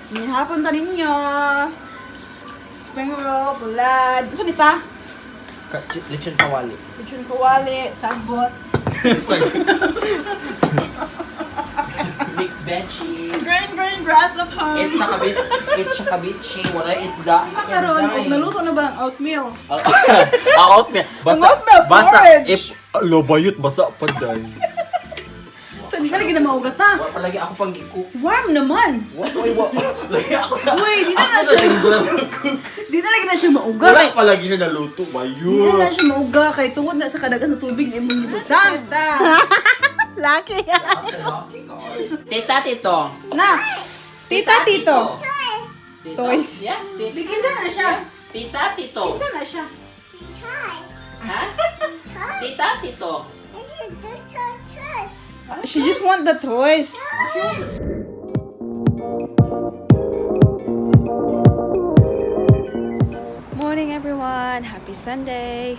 Hapon ta ninyo. Spring roll, bulad. Ano nita? Lechon kawali. Lechon kawali, sagbot. Mixed veggie. Green green grass of home. It's nakabit. It's kabitchi. Wala isda. Karon, og naluto na ba ang oatmeal? Ang oatmeal. Ang oatmeal basta, porridge. If, lobayot, basa pa day. Hindi ka lagi na maugata. Wa palagi ako pang gi-cook. Warm naman. Wa, oy, wa. Lagi ako na. Uy, di na na Ako siya. na Di na lagi na siya mauga. Wala palagi siya naluto, Di na bayot. siya mauga kay tungod na sa kadagan na tubig imong gibutang. Laki. Tita, tito. Na. Tita, tito. Tito. Toys. Yeah, tita. Bigyan na siya. Tita, tito. Kinsa na siya? Ha? Tita, tito. She just want the toys. Morning everyone, happy Sunday.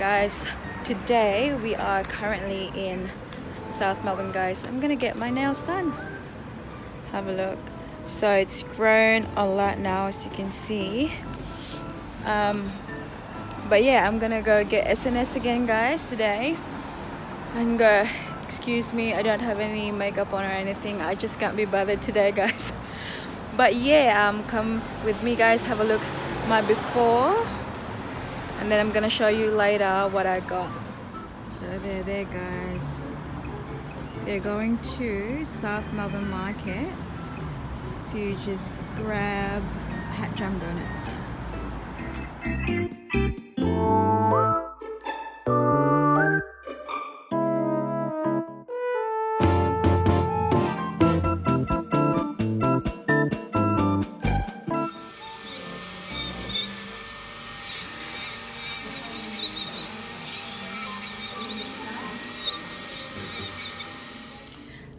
Guys, today we are currently in South Melbourne, guys. I'm gonna get my nails done. Have a look. So it's grown a lot now, as you can see. But yeah, I'm gonna go get SNS again, guys, today. And go, excuse me, I don't have any makeup on or anything. I just can't be bothered today, guys. But yeah, come with me, guys. Have a look my before, and then I'm gonna show you later what I got. So there, guys. They're going to South Melbourne Market to just grab hat jam donuts.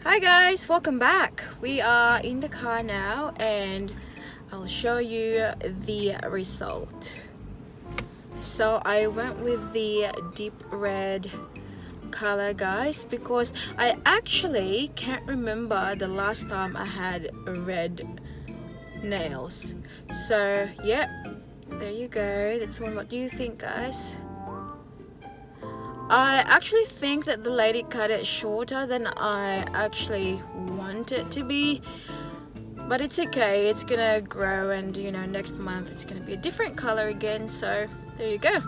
Hi guys, welcome back. We are in the car now and I'll show you the result. So I went with the deep red color, guys, because I actually can't remember the last time I had red nails. So yeah, there you go. That's one. What do you think, guys? I actually think that the lady cut it shorter than I actually want it to be, but it's okay. It's gonna grow, and you know, next month it's gonna be a different color again. So there you go.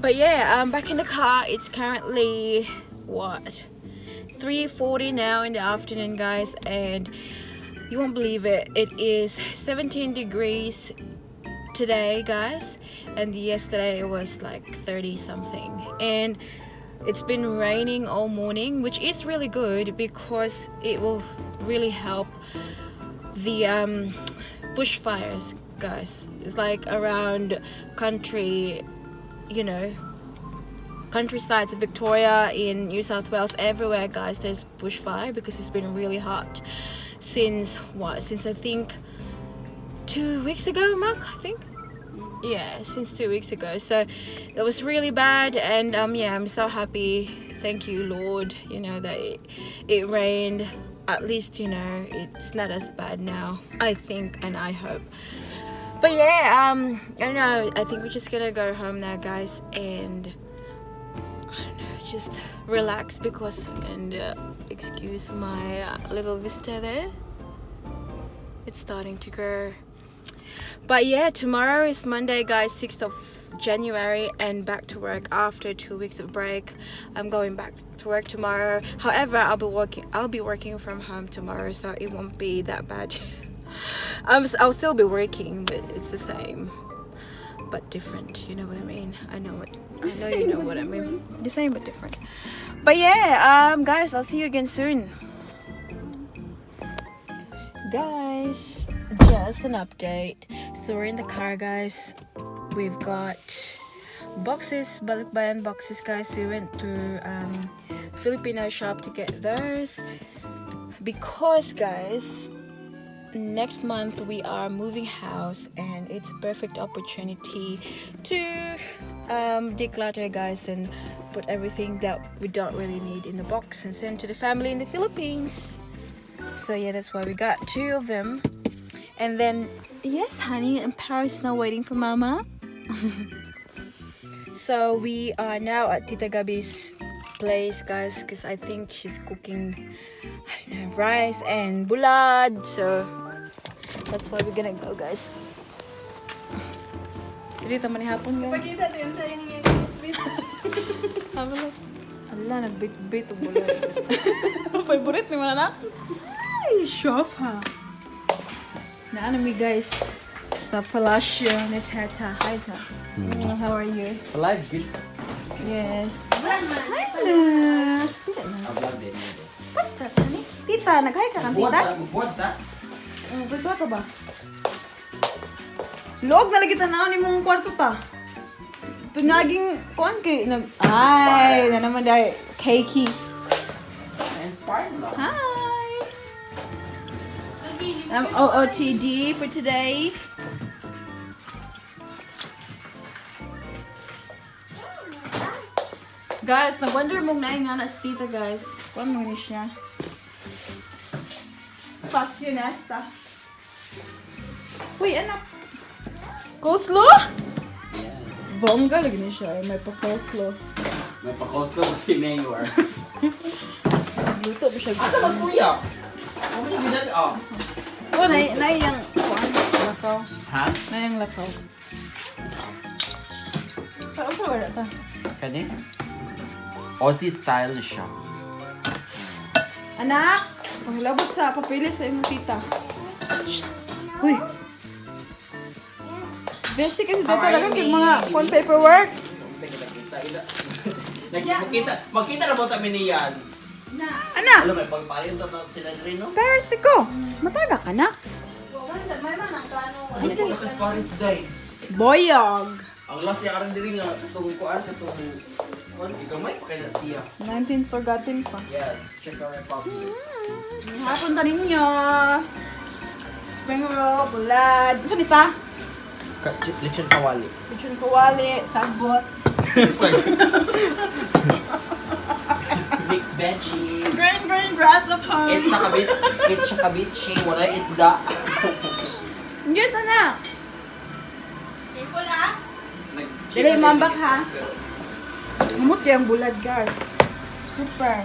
But yeah, I'm back in the car. It's currently what, 3:40 now in the afternoon, guys, and you won't believe it, it is 17 degrees today, guys, and yesterday it was like 30 something, and it's been raining all morning, which is really good because it will really help the bushfires, guys. It's like around country, countrysides of Victoria, in New South Wales, everywhere, guys, there's bushfire because it's been really hot since what? Since I think 2 weeks ago, Mark, I think. Yeah, since 2 weeks ago. So it was really bad, and yeah, I'm so happy. Thank you, Lord, that it rained. At least, it's not as bad now, I think, and I hope. But yeah, I don't know. I think we're just gonna go home now, guys, and I don't know, just relax because, and excuse my little visitor there. It's starting to grow. But yeah, tomorrow is Monday, guys, 6th of January, and back to work after 2 weeks of break. I'm going back to work tomorrow. However, I'll be working from home tomorrow, so it won't be that bad. I'll still be working, but it's the same but different. You know what I mean? I know you know what I mean. The same but different. But yeah, guys, I'll see you again soon. Guys, just an update. So we're in the car, guys. We've got boxes, balikbayan boxes, guys. We went to Filipino shop to get those because, guys, next month we are moving house and it's a perfect opportunity to Declutter, guys, and put everything that we don't really need in the box and send to the family in the Philippines. So yeah, that's why we got two of them. And then, yes, honey, and Paris now waiting for Mama. So we are now at Tita Gabi's place, guys, because I think she's cooking, I don't know, rice and bulad. So that's why we're gonna go, guys. Dili man hapon, guys. Pakita din sa inyo. Have a look. Ala, nagbit-bit og bulad. Favorite ni mo na? Ay, shop ha. Naa mi, guys, sa Palacio ni Teta. Hi, Ta. How are you? Alive, good. Yes. Hi na. Tita na. Vlog din. What's that, honey? Tita, nag-hi ka kang tita? Buwad ta. Pwede to ba? Log na lagi tanaw ni mong kwarto ta. Tunaging kuan kay nag ay na naman dai cakey. Inspired lang. Hi. I'm OOTD for today. Guys, nag-wonder mong naay nga na si tita, guys. Kuan mo ni siya. Fashionista. Uy, anak. Coleslaw? Yeah. Bongga lagi ni siya. May pa-coleslaw. May pa-coleslaw si Mayor. Luto ba siya? Asa mas kuya? Kung may ginad, oh. Oh, nay yang kuan lakaw. Ha? Nay yang lakaw. Parang sa wala ta. Kani? Aussie style na siya. Anak, panghilabot sa papilis sa imong tita. Shh. Uy. Bestie kasi How tita are talaga you, kay mga baby? kuan paperworks. Magkita, magkita na ba kami ni Yaz? Anak, Alam, may pagparin to sila rin, no? Paris ko. Mataga ka na. Ay, lakas Paris day. Boyog. Ang last niya karon diri nga katong kuan katong kuan gigamay pa kay na siya. 19 forgotten pa. Yes, Czech Republic. Hapon ta ninyo. Spring roll, bulad. Ano nita? Lechon kawali. Lechon kawali, sagbot. Mixed veggie. Green, green grass of home. It's nakabit, it's kabichi, wala isda. Yes, anak. Careful ah. Dili, mambak, ha? Mamut kayang bulad, guys. Super.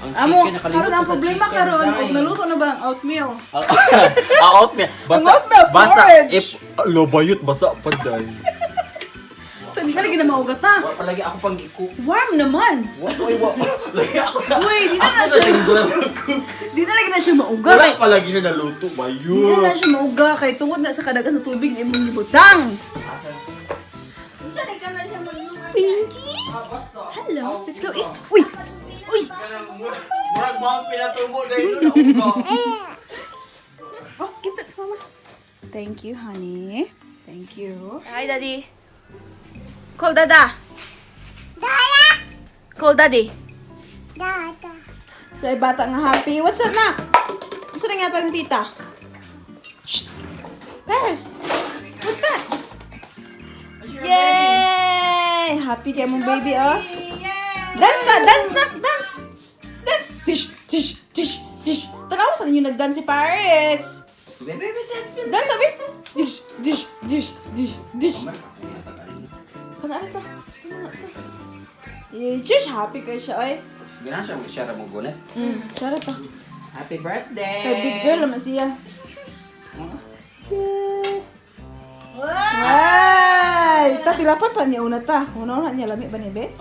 Ang Amo, chicken, nakalimutan karon ang ko sa problema chicken, karon, day. og naluto na ba ang oatmeal? Ang oatmeal. Ang oatmeal porridge. If, lobayot, basa pa day. Hindi talaga na maugat ha. Wa palagi ako pang gi-cook. Warm naman. Wa, oy, wa. Lagi ako na. Uy, di na na Ako siya. na Di talaga na siya mauga. Wala palagi siya naluto, Di na bayot. siya mauga kay tungod na sa kadagan na tubig imong gibutang. Pinkies? Hello, let's go eat. Uy! Uy! Murag mo ang pinatubo dahil nun ako. Oh, give that to Mama. Thank you, honey. Thank you. Hi, Daddy. Call Dada. Dada. Call Daddy. Dada. So, ay bata nga happy. What's up, nak? Unsa na nga tawag ni tita? Shh! Paris! What's that? Yay! Happy kay mong baby, oh. Dance na! Dance na! Dance! Dance! Tish! Tish! Tish! Tish! Tanaw sa ninyo nag-dance si Paris! Baby, baby, dance, baby. Dance, sabi! Dish! Dish! Dish! Dish! Dish! Kana ta? Kana ta? Yeah, just happy kay siya, oy. Ganahan siya siya ra mo gunit. Charot ta. Happy birthday! Kay big girl naman siya. Yeah. Ay, ta tilapan pa niya una ta. Una una niya lami ba ni be?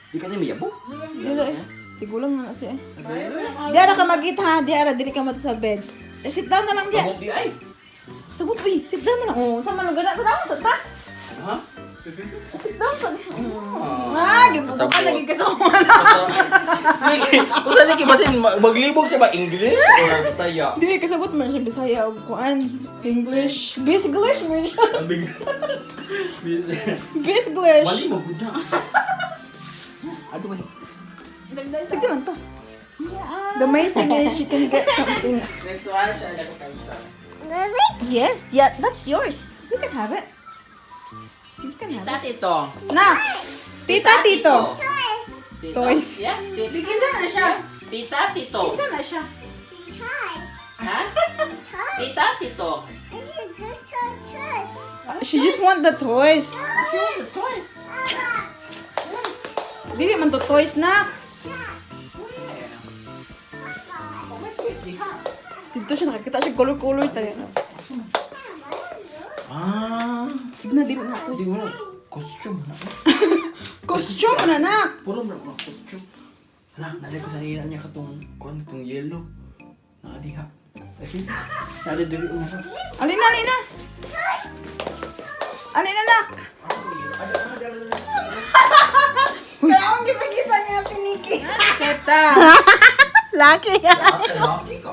Di ka niya mayabo? Dili eh. Tigulang na na siya eh. Di ara ka magit ha, di ara dili ka mato sa bed. Eh, sit down na lang diya. Sabog di ay. Sabot uy, sit down na lang. Oh, sa man lugar na tanaw sa ta. Ha? Sit down sa. Ah, gibuto ka lagi ka sa wala. Usa ni kay basin maglibog siya ba English or Bisaya? Dili kasabot man siya Bisaya og kuan. English. Bisglish man siya. Ang big. Bisglish. Mali mo gud na. Ato ba? Sige lang to. The main thing is she can get something. Next one siya na ko kansa. Yes, yeah, that's yours. You can have it. Tita, tito. Na! Tita, tito. Toys. Tito. Toys. Yeah, tita. Kinsa na siya? Tita, tito. Kinsa na siya? Toys. Ha? Toys. Tita, tito. Just toys. She just want the toys. Toys. Toys. Dili man to toys na. Where? Oh, may toys diha. Dito siya nakakita siya color-color tayo. Ah. Na dili na toys. Di mo costume na. Costume na na. Puro na mga costume. Hala, nalay ko sa nila niya katong kuan katong yellow. Naa diha. Ay, naa diri una. Alina, alina. Alina nak. Pero akong gipakita niya ati Nikki. Teta. Lucky. Lucky ka.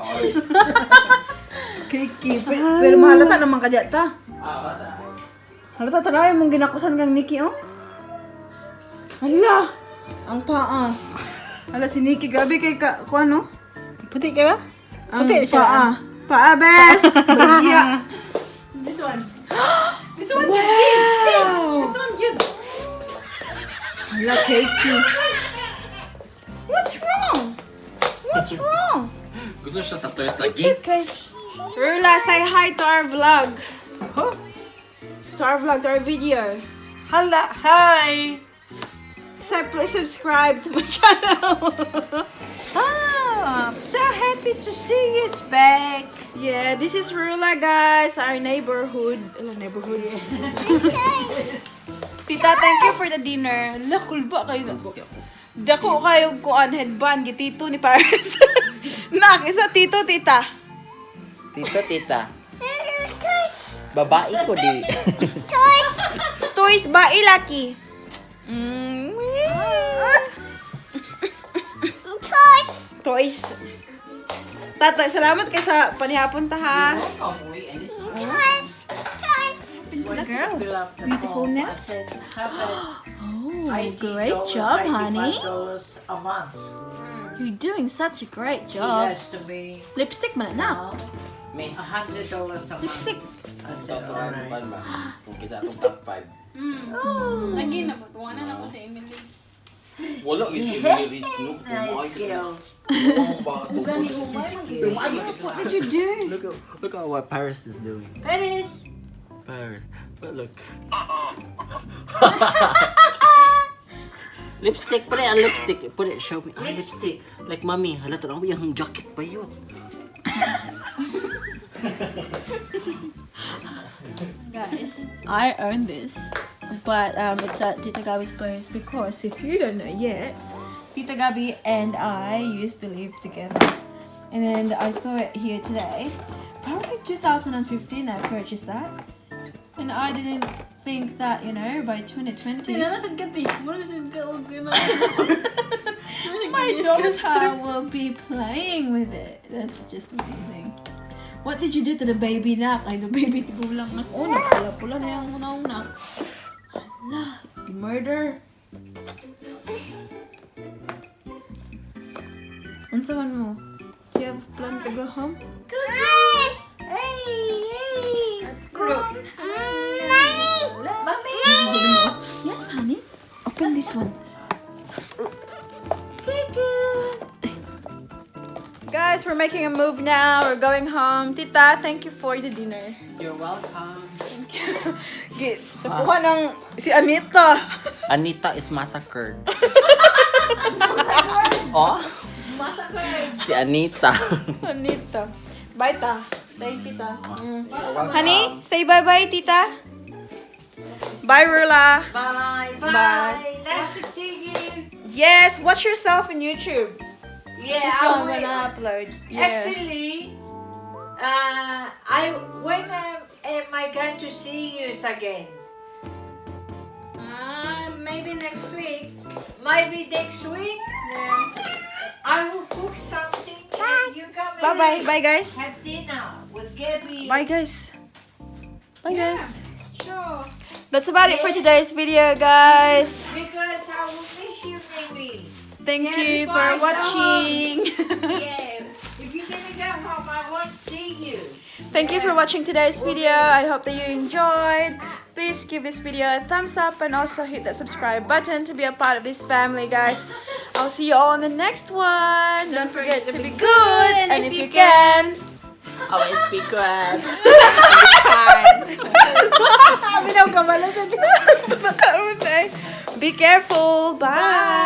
Kiki, pero mahalata naman ka dyan ta. Ah, bata. Halata talaga mong ginakusan kang Nikki, oh. Hala! Ang paa. Hala si Nikki, grabe kay ka, kuan no? Puti ka ba? Ang Puti siya. paa. Paa, bes! Bagya. This one. This one. Wow! This one cute. Hala, Kiki. What's wrong? What's wrong? Gusto siya sa toys It's lagi. okay. Rula, say hi to our vlog. Huh? To our vlog, to our video. Hello, hi. So please subscribe to my channel. Oh, I'm so happy to see you back. Yeah, this is Rula, guys. Our neighborhood. Ala, neighborhood. Tita, thank you for the dinner. Hala, kulba kayo. Dako kayo kuan headband gitito ni Paris. Nak, isa tito, tita. Tito, tita. Babae ko di. Toys ba ilaki? Toys. Toys. Tata, salamat kay sa panihapon ta ha. Toys. Toys. Girl. Fill up the Beautiful form. now. I said, have it. Oh, $80, great job, honey. $85 a month. You're doing such a great He job. has to be Lipstick man na. Me. $100 a month. Lipstick. I So, said, to all ano right. ba ba? Kung kisa atong top 5. Lagi na, wala na ko sa Emily. Wala gyud si Emily Reese no. Nice girl. What did you do? Look at what Paris is doing. Paris. Paris. But look. Lipstick, put it on lipstick. Put it, show me. Ah, lipstick. Like mommy, hala tanaw yung jacket pa yun. Guys, I own this, but it's at Tita Gabi's place because if you don't know yet, Tita Gabi and I used to live together. And then I saw it here today. Probably 2015 I purchased that. And I didn't think that, by 2020 Tinanasan ka, ti. Muna ka, og my daughter will be playing with it. That's just amazing. What did you do to the baby nak? Ay, the baby tigulang nak. Oh, nagpula-pula na yung unang nak. Hala, murder. Unsa man mo? Do you have plan to go home? Hey, hey! Go. Mommy! Yes, honey. Open this one. Guys, we're making a move now. We're going home. Tita, thank you for the dinner. You're welcome. Thank you. Git, nakuha ng si Anita. Anita is massacred. Oh? Si Anita. Anita. Bye, ta. Thank you, ta. Honey, say bye-bye, tita. Bye, Rula. Bye. Bye. Bye. Nice to see you. Yes, watch yourself in YouTube. Yeah, This I one when will. I upload. Yeah. Actually, I when am I going to see you again? Maybe next week. Maybe next week. Yeah. I will cook something and you come and Bye-bye. Bye, guys. have dinner with Gabby. Bye, guys. Bye, guys. Sure. That's about it for today's video, guys. Because I will miss you maybe. Thank Yeah, you before for I go watching. Yeah. If you're gonna go home, I won't see you. Thank you for watching today's video. I hope that you enjoyed. Please give this video a thumbs up and also hit that subscribe button to be a part of this family, guys. I'll see you all in the next one. Don't forget to be good, and if you can, Always be good. Be careful. Bye.